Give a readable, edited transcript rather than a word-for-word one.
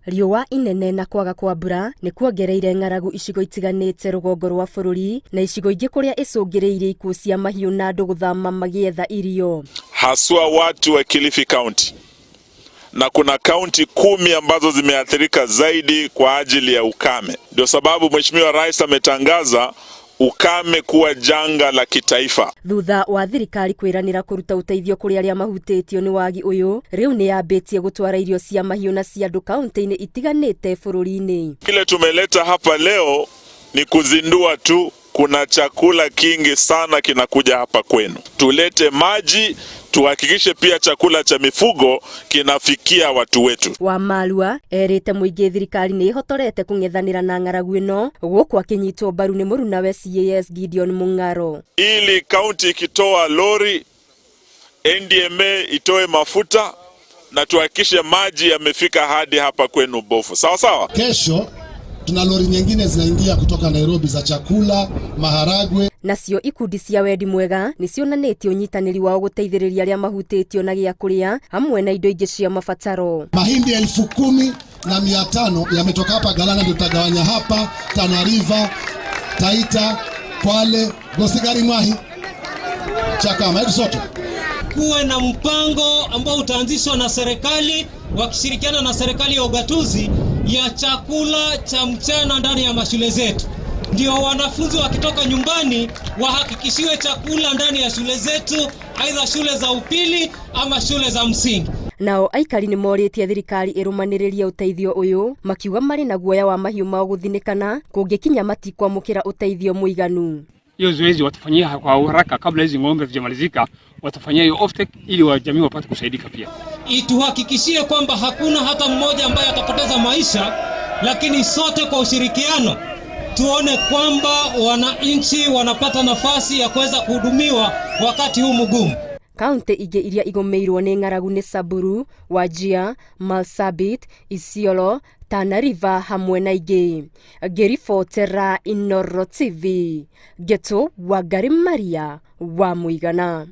Riũa inene na kwaga kwa mbura nĩ kuongereire ng'aragu icigo itiganĩte rũgongo rwa bũrũri na icigo ingĩ kũrĩa ĩcũngĩrĩirie ikuũ cia mahiũ na andũ gũthama magĩetha irio. Haswa watu wa Kilifi County na kuna kaunti 10 ambazo zimeathirika zaidi kwa ajili ya ukame. Ndio sababu Mheshimiwa Rais ametangaza ukame kuwa janga la kitaifa. Thutha wa thirikari kwĩranĩra kũruta ũteithio kũrĩ arĩa mahutĩtio nĩ wagi ũyũ, rĩu nĩ yambĩtie gũtwara irio cia mahiũ na cia andũ kaunti-inĩ itiganĩte bũrũri-inĩ. Kile tumeleta hapa leo ni kuzindua tu, kuna chakula kingi sana kinakuja hapa kwenu. Tulete maji, tuhakikishe pia chakula cha mifugo kinafikia watu wetu. Wamalwa erĩte mũingĩ thirikari nĩ ĩhotorete kũng'ethanĩra na ng'aragu ĩno gũkũ akĩnyitwo mbaru nĩ mũrunawe CAS Gideon Mung'aro. Ili kaunti ikitoa lori, NDMA itoe mafuta na tuhakikishe maji yamefika hadi hapa kwenu Bofu. Sawa sawa. Kesho tuna lori nyingine zinaingia kutoka Nairobi za chakula, maharagwe. Nacio ikundi cia wendi mwega nĩ cionanĩtie ũnyitanĩri wao gũteithĩrĩria arĩa mahutĩtio na gĩa kũrĩa hamwe na indo ingĩ cia mabataro. Mahindi 10,500 yametoka hapa Galana, ndio tutagawanya hapa Tana River, Taita, Kwale, Gosigari, Mwahi, Chakama, hebu sote. Kuwe na mpango ambao utaanzishwa na serikali wakishirikiana na serikali ya ugatuzi ya chakula cha mchana ndani ya mashule zetu, ndio wanafunzi wakitoka nyumbani wahakikishiwe chakula ndani ya shule zetu, aidha shule za upili ama shule za msingi. Nao aikari nĩ morĩtie thirikari ĩrũmanĩrĩrie ũteithio ũyũ, makiuga marĩ na guoya wa mahiũ mao gũthinĩkana kũngĩkinya matikwamũkĩra ũteithio mũiganu. Hiyo zoezi watafanyia kwa haraka kabla hizi ng'ombe zijamalizika, watafanyia hiyo offtake ili wajamii wapate kusaidika pia. Ituhakikishie kwamba hakuna hata mmoja ambaye atapoteza maisha, lakini sote kwa ushirikiano tuone kwamba wananchi wanapata nafasi ya kuweza kuhudumiwa wakati huu mgumu. Kaunti ingĩ iria igũmĩirwo nĩ ng'aragu nĩ Samburu, Wajir, Marsabit, Isiolo, Tana River hamwe na ingĩ. Ngĩribotera Inooro TV, Ngetu Wangari Maria wa Mũigana.